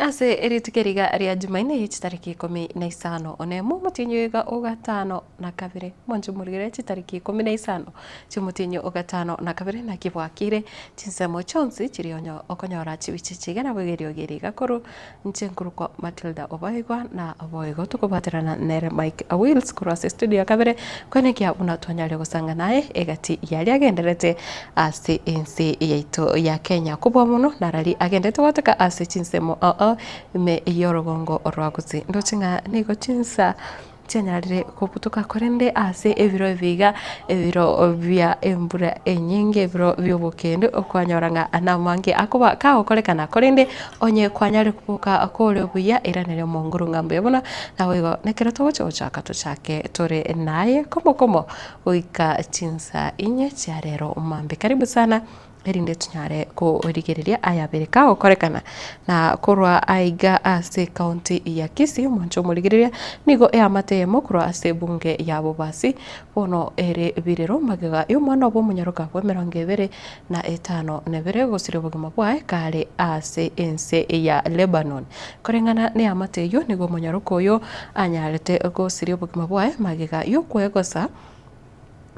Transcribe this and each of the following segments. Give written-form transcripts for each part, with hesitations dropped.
Ase erituko eriga ria Jumaine ye chitariki 15 onemo omotienyi oiga o gatano na kabere. Mwanche morigere chitariki 15 chi'omotienyi o gatano na kabere naki bwakire chinsemo chionsi chiria onye okonyora chibicha chiga naboigo eriogi eri iga korwa inche nkorokwa Matilda Obaigwa na boigo tokobwaterana nere Mike Wills korwa ase estudio ya kabere koenekia buna twanyarire gosanga naye egati yaria agendererete ase ense yaito ya Kenya. Kobua mono narari agenderete gotoka ase chinsemo ao ao ime y'orogongo rwa Gusii. Ndoche ng'a nigo chinsa chianyarire kobutoka korende ase ebiro ebi iga, ebiro bia embura enyinge, ebiro bia obokendu okwanyora ng'a namange akoba kagokorekana korende onye kwanyarire koboka kore buya iraneria omonguru ng'a mbuya mono, naboigo nekero togocha gochaka tochake tore naye komo komo goika chinsa inye chia rero mambia. Karibu sana erinde tonyare korigereria ayabere kagokorekana na korwa aiga ase ecounty ya Kisii omonche omorigereria nigo eamate eyemo korwa ase ebunge ya Bobasi bono ere birero magega y'omwana obo omonyaroka bw'emerongo ebere na etano na ebere gosiria obogima bwaye kare ase ense ya Lebanon. Koreng'ana neamate eyio nigo omonyaroka oyo anyarete gosiria obogima bwaye magega y'okwegosa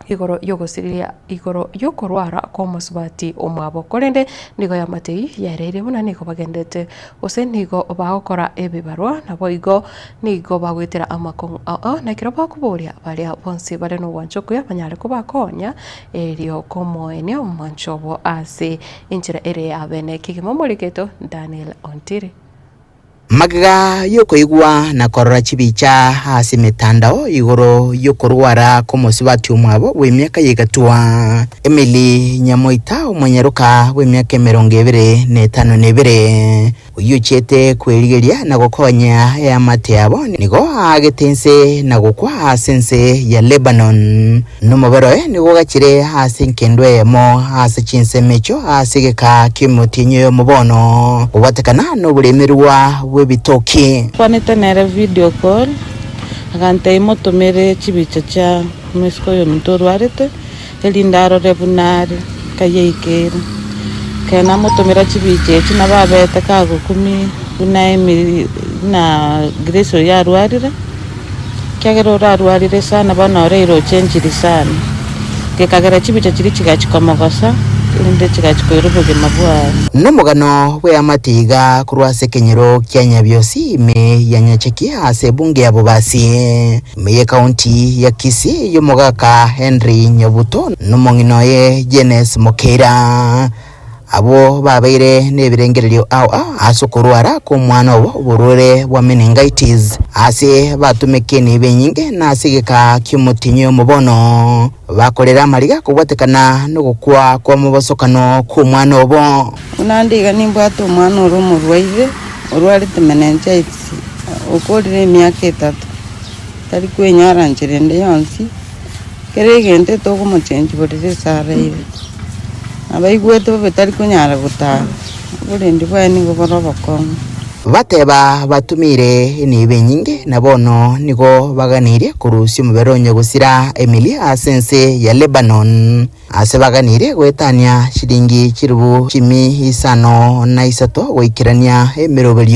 igoro y'ogosiria igoro y'okorwara kw'omosubati omwabo. Korende nigo eamate eyio yaereire buna nigo bagendete gose nigo bagokora ebibarwa naboigo nigo bagoetera amakong'u ao ao, na ekero bakoboria baria bonsi bare nogwancha okuya banyare kobakonya erio komoenia omwancho obo ase enchera ere y'abene kegima. Omoriketo Daniel Ontiri. Magega y'okoigwa na korora chibicha ase emetandao igoro y'okorwara kw'omosubati omwabo bw'emiaka y'egatua, Emily Nyamoita omonyaroka bw'emiaka 25, oyio ochiete kwerigeria na gokonya eamate yabo, nigo aagete inse na gokwa ase ense ya Lebanon, na omobere oye nigo ogachire ase enkendo eyemo ase chinsemo echio ase egeka ki'omotienyi oyomo bono, kobwatekana noboremerwa bw'ebitoki. Nkwanete nere video call, agantebia motomere chibicha chia omosike oyo ominto orwarete, erinde arore buna are, nkayeikeire. Ekero namotomera chibicha echio nabo abete kagokumia buna emiri buna Grace oyio arwarire, ekiagera orarwarire sana bono oreire ochenchiri sana. Gekagera chibicha chiria chigachia komogosa, erinde chigachia koira obogima bwaye. Nomogano bw'eamate iga korwa ase ekenyoro kia Nyabiosi ime ya Nyacheki ase ebunge ya Bobasi. Ime y'Ekaunti ya Kisii y'omogaka Henry Nyabuto nomong'ina oye Jenes Mokeira. Abwo babeire nebirengererio ao ao ase okorwara kw'omwana obo oborwaire bwa meningitis, ase batumeka enibo enyinge na ase egeka ki'omotienyi oyomo bono bakorera amariga kobwatekana nogokwa kw'omobosokano kw'omwana obo. Buna nde iga nimbwate omwana ore omorwaire, orwarete meningitis, okorire emiaka etato. Tari kwenyara nchera ende yonsi, kera egento etogomochenchia borere ase araire. Abaigwete bobe tari konyara gotara, oborendi bwaye nigo bore obokong'u. Bateba batumeire enibo enyinge, na bono nigo baganeirie korusia omobere onye gosira emilia ase ense ya Lebanon, aase baganeirie goetania chilingi chilifu chimi isano na isato goikerania emeroberio.